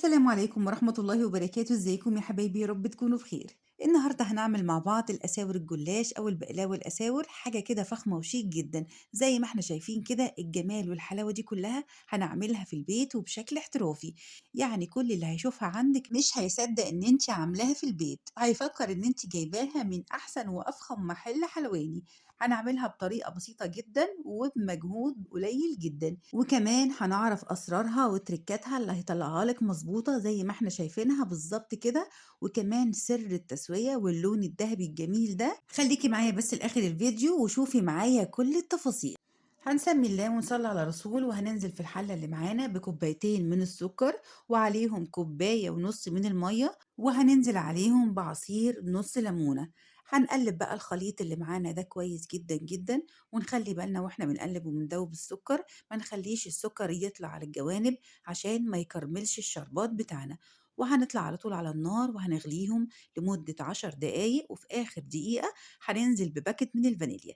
السلام عليكم ورحمة الله وبركاته. ازيكم يا حبايبي؟ يا رب تكونوا بخير. النهاردة هنعمل مع بعض الأساور الجلاش أو البقلاوة الأساور، حاجة كده فخمة وشيك جدا زي ما احنا شايفين كده. الجمال والحلاوة دي كلها هنعملها في البيت وبشكل احترافي، يعني كل اللي هيشوفها عندك مش هيصدق ان انت عاملاها في البيت، هيفكر ان انت جايباها من احسن وافخم محل حلواني. هنعملها بطريقة بسيطة جدا وبمجهود قليل جدا، وكمان هنعرف أسرارها وتركاتها اللي هيطلعها لك مظبوطة زي ما احنا شايفينها بالظبط كده، وكمان سر التسوية واللون الذهبي الجميل ده. خليكي معايا بس لآخر الفيديو وشوفي معايا كل التفاصيل. هنسمي الله ونصلي على رسول، وهننزل في الحلة اللي معانا بكوبايتين من السكر وعليهم كوباية ونص من المية، وهننزل عليهم بعصير نص ليمونة. هنقلب بقى الخليط اللي معانا ده كويس جدا جدا، ونخلي بالنا واحنا بنقلب وبندوب السكر ما نخليش السكر يطلع على الجوانب عشان ما يكرملش الشربات بتاعنا. وهنطلع على طول على النار وهنغليهم لمدة 10 دقايق، وفي آخر دقيقة هننزل بباكت من الفانيليا.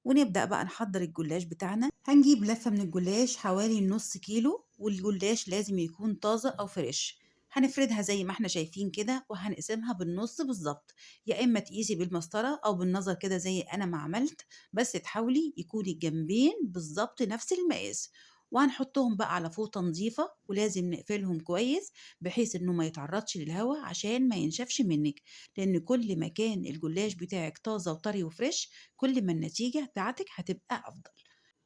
ونبدأ بقى نحضر الجلاش بتاعنا. هنجيب لفة من الجلاش حوالي نص كيلو، والجلاش لازم يكون طازة أو fresh. هنفردها زي ما احنا شايفين كده، وهنقسمها بالنص بالظبط، يا إما تقيسي بالمسطرة أو بالنظر كده زي أنا ما عملت، بس تحاولي يكون الجنبين بالظبط نفس المقاس. وهنحطهم بقى على فوطة نظيفة، ولازم نقفلهم كويس بحيث إنه ما يتعرضش للهواء عشان ما ينشفش منك، لأن كل ما كان الجلاش بتاعك طازة وطري وفريش كل ما النتيجة بتاعتك هتبقى أفضل.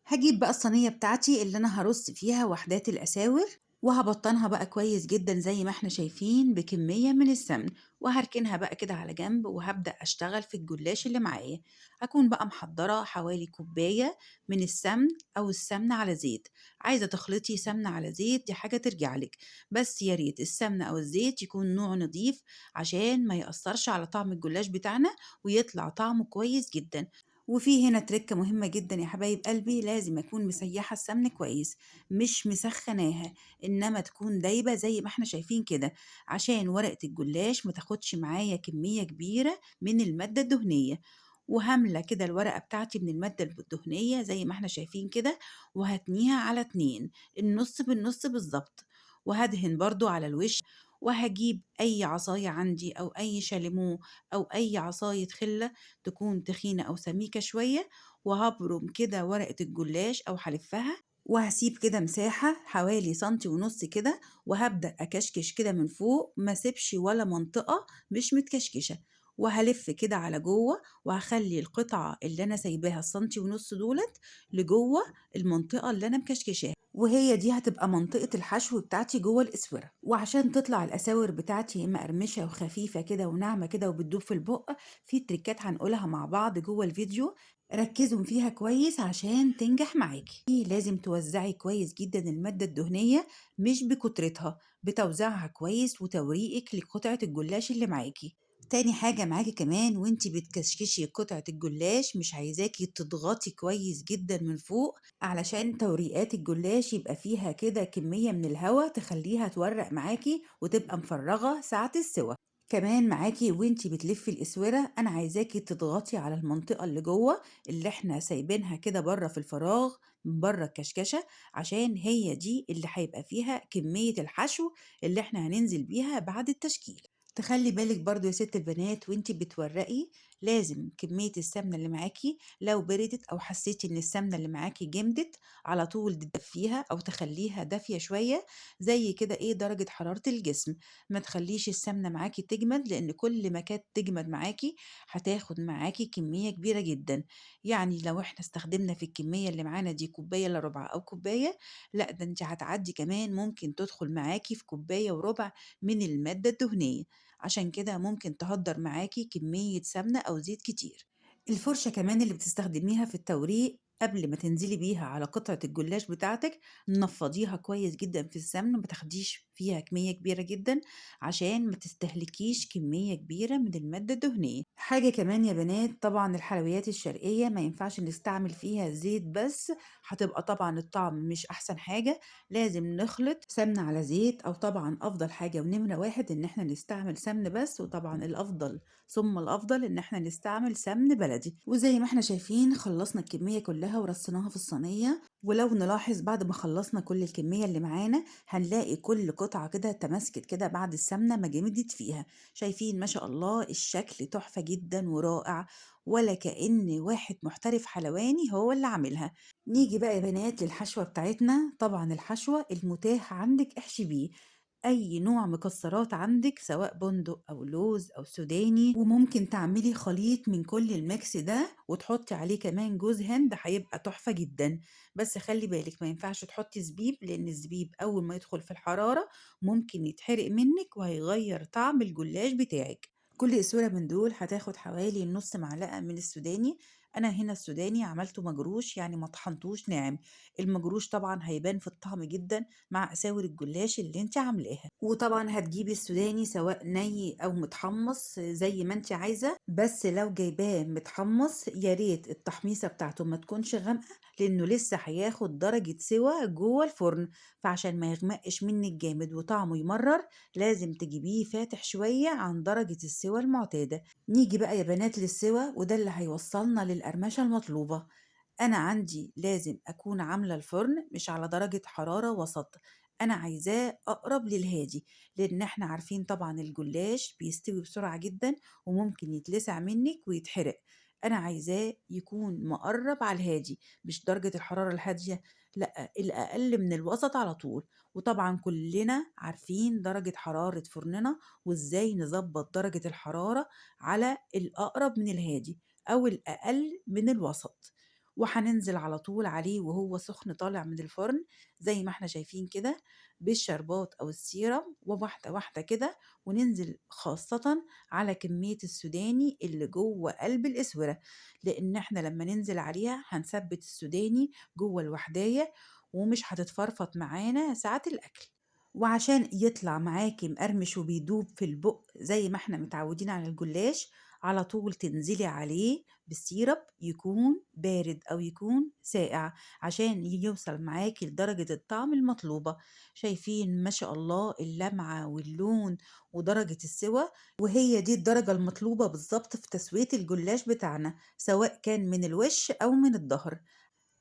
هجيب بقى الصينية بتاعتي اللي أنا هرص فيها وحدات الأساور، وهبطنها بقى كويس جدا زي ما احنا شايفين بكمية من السمن، وهركنها بقى كده على جنب. وهبدأ أشتغل في الجلاش اللي معايا. هكون بقى محضرة حوالي كوباية من السمن أو السمنة على زيت. عايزة تخلطي سمنة على زيت دي حاجة ترجع لك، بس يا ريت السمنة أو الزيت يكون نوع نظيف عشان ما يأثرش على طعم الجلاش بتاعنا ويطلع طعمه كويس جدا. وفي هنا تركة مهمة جدا يا حبايب قلبي، لازم أكون مسيحة السمن كويس، مش مسخناها، إنما تكون دايبة زي ما احنا شايفين كده، عشان ورقة الجلاش ما تاخدش معايا كمية كبيرة من المادة الدهنية. وهملة كده الورقة بتاعتي من المادة الدهنية زي ما احنا شايفين كده، وهتنيها على 2، النص بالنص بالظبط. وهدهن برضو على الوش، وهجيب أي عصاية عندي أو أي شاليمو أو أي عصاية خلة تكون تخينة أو سميكة شوية، وهبرم كده ورقة الجلاش أو هلفها، وهسيب كده مساحة حوالي سنتي ونص كده، وهبدأ أكشكش كده من فوق، ما سيبش ولا منطقة مش متكشكشة، وهلف كده على جوه، وهخلي القطعة اللي أنا سايباها السنتي ونص دولت لجوه المنطقة اللي أنا مكشكشاها، وهي دي هتبقى منطقة الحشو بتاعتي جوه الأسورة. وعشان تطلع الأساور بتاعتي مقرمشة وخفيفة كده وناعمة كده وبتدوب في البق، في تريكات هنقولها مع بعض جوه الفيديو، ركزوا فيها كويس عشان تنجح معاكي. لازم توزعي كويس جدا المادة الدهنية، مش بكترتها، بتوزيعها كويس وتوريقك لقطعة الجلاش اللي معاكي. تاني حاجة معاكي كمان وانتي بتكشكشي قطعة الجلاش، مش عايزاكي تضغطي كويس جدا من فوق علشان توريقات الجلاش يبقى فيها كده كمية من الهواء تخليها تورق معاكي وتبقى مفرغة ساعة السوى. كمان معاكي وانتي بتلفي الاسورة، انا عايزاكي تضغطي على المنطقة اللي جوه اللي احنا سايبينها كده بره في الفراغ من بره الكشكشة، عشان هي دي اللي هيبقى فيها كمية الحشو اللي احنا هننزل بيها بعد التشكيل. تخلي بالك برضو يا ست البنات وانتي بتورقي، لازم كمية السمنة اللي معاكي لو بردت او حسيتي ان السمنة اللي معاكي جمدت على طول تدفيها او تخليها دافية شوية زي كده ايه درجة حرارة الجسم، ما تخليش السمنة معاكي تجمد، لان كل ما كانت تجمد معاكي هتاخد معاكي كمية كبيرة جدا. يعني لو احنا استخدمنا في الكمية اللي معانا دي كوباية الا ربع او كوباية، لا ده انت هتعدي كمان ممكن تدخل معاكي في كوباية وربع من المادة الدهنية، عشان كده ممكن تهدر معاكي كمية سمنة أو زيت كتير. الفرشة كمان اللي بتستخدميها في التوريق قبل ما تنزلي بيها على قطعة الجلاش بتاعتك نفضيها كويس جدا في السمن، ما تاخديش فيها كمية كبيرة جدا عشان ما تستهلكيش كمية كبيرة من المادة الدهنية. حاجة كمان يا بنات، طبعا الحلويات الشرقية ما ينفعش نستعمل فيها زيت بس، هتبقى طبعا الطعم مش أحسن حاجة، لازم نخلط سمنة على زيت، أو طبعا أفضل حاجة ونمرة واحد إن احنا نستعمل سمن بس، وطبعا الأفضل ثم الأفضل إن احنا نستعمل سمن بلدي. وزي ما احنا شايفين خلصنا الكمية كلها كلها ورصيناها في الصينية. ولو نلاحظ بعد ما خلصنا كل الكمية اللي معانا هنلاقي كل قطعة كده تماسكت كده بعد السمنة ما جمدت فيها. شايفين ما شاء الله الشكل تحفة جدا ورائع، ولا كأن واحد محترف حلواني هو اللي عاملها. نيجي بقى يا بنات للحشوة بتاعتنا. طبعا الحشوة المتاح عندك احشي بيه أي نوع مكسرات عندك، سواء بندق أو لوز أو سوداني، وممكن تعملي خليط من كل ال mix ده وتحطي عليه كمان جوز هند، هيبقى تحفة جدا. بس خلي بالك ما ينفعش تحطي زبيب، لأن الزبيب أول ما يدخل في الحرارة ممكن يتحرق منك وهيغير طعم الجلاش بتاعك. كل اسورة من دول هتاخد حوالي نص معلقة من السوداني. أنا هنا السوداني عملته مجروش، يعني ما طحنتوش ناعم. المجروش طبعا هيبان في الطعم جدا مع أساور الجلاش اللي انت عاملاها. وطبعا هتجيبي السوداني سواء ني أو متحمص زي ما انت عايزة، بس لو جايباه متحمص يا ريت التحميصة بتاعته ما تكونش غامقة، لأنه لسه هياخد درجة سوا جوه الفرن، فعشان ما يغمقش منك جامد وطعمه يمرر لازم تجيبيه فاتح شوية عن درجة السوا المعتادة. نيجي بقى يا بنات للسوا، وده اللي هيوصلنا للقرمشة المطلوبة. أنا عندي لازم أكون عاملة الفرن مش على درجة حرارة وسط، أنا عايزاه أقرب للهادي، لأن احنا عارفين طبعا الجلاش بيستوي بسرعة جدا وممكن يتلسع منك ويتحرق. أنا عايزاه يكون مقرب على الهادي، مش درجة الحرارة الهادية، لأ الأقل من الوسط على طول. وطبعا كلنا عارفين درجة حرارة فرننا وإزاي نظبط درجة الحرارة على الأقرب من الهادي أو الأقل من الوسط. وهننزل على طول عليه وهو سخن طالع من الفرن زي ما احنا شايفين كده بالشربات أو السيرم، وواحدة واحدة كده، وننزل خاصة على كمية السوداني اللي جوه قلب الأسورة، لأن احنا لما ننزل عليها هنثبت السوداني جوه الوحداية ومش هتتفرفط معانا ساعة الأكل. وعشان يطلع معاكي مقرمش وبيدوب في البق زي ما احنا متعودين على الجلاش، على طول تنزلي عليه بال syrup يكون بارد أو يكون ساقع عشان يوصل معاكي لدرجة الطعم المطلوبة. شايفين ما شاء الله اللمعة واللون ودرجة السوى، وهي دي الدرجة المطلوبة بالظبط في تسوية الجلاش بتاعنا سواء كان من الوش أو من الظهر.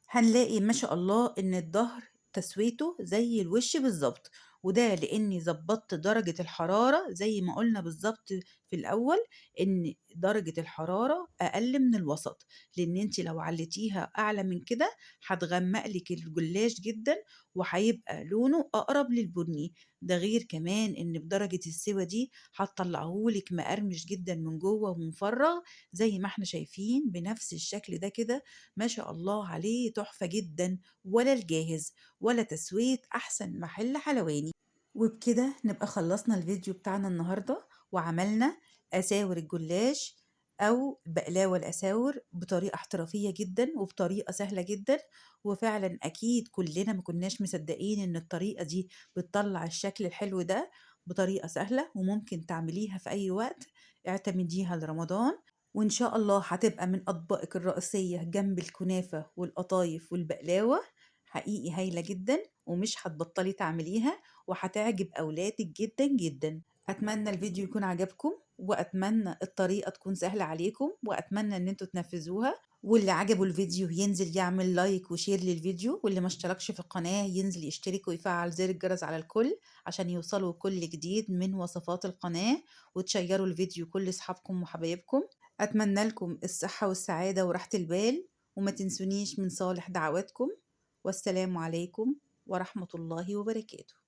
هنلاقي ما شاء الله إن الظهر تسويته زي الوش بالظبط، وده لإني ظبطت درجة الحرارة زي ما قلنا بالظبط في الأول إن درجة الحرارة أقل من الوسط، لإن انتِ لو عليتيها أعلى من كده هتغمق لك الجلاش جدا وهيبقى لونه أقرب للبني. ده غير كمان إن بدرجة السوا دي هتطلعهولك مقرمش جدا من جوه ومفرغ زي ما احنا شايفين بنفس الشكل ده كده، ما شاء الله عليه تحفة جدا، ولا الجاهز ولا تسوية أحسن محل حلواني. وبكده نبقى خلصنا الفيديو بتاعنا النهاردة وعملنا أساور الجلاش أو بقلاوة الأساور بطريقة احترافية جدا وبطريقة سهلة جدا. وفعلا أكيد كلنا ما كناش مصدقين إن الطريقة دي بتطلع الشكل الحلو ده بطريقة سهلة وممكن تعمليها في أي وقت. اعتمديها لرمضان وإن شاء الله هتبقى من أطباقك الرئيسية جنب الكنافة والقطايف والبقلاوة. حقيقي هايلة جدا ومش هتبطلي تعمليها وهتعجب أولادك جدا جدا. أتمنى الفيديو يكون عجبكم، وأتمنى الطريقة تكون سهلة عليكم، وأتمنى إن انتوا تنفذوها. واللي عجبه الفيديو ينزل يعمل like و share للفيديو، واللي ما اشتركش في القناة ينزل يشترك ويفعل زر الجرس على الكل عشان يوصلوا كل جديد من وصفات القناة، وتشيروا الفيديو كل أصحابكم وحبايبكم. أتمنى لكم الصحة والسعادة وراحة البال، وما تنسونيش من صالح دعواتكم. والسلام عليكم ورحمة الله وبركاته.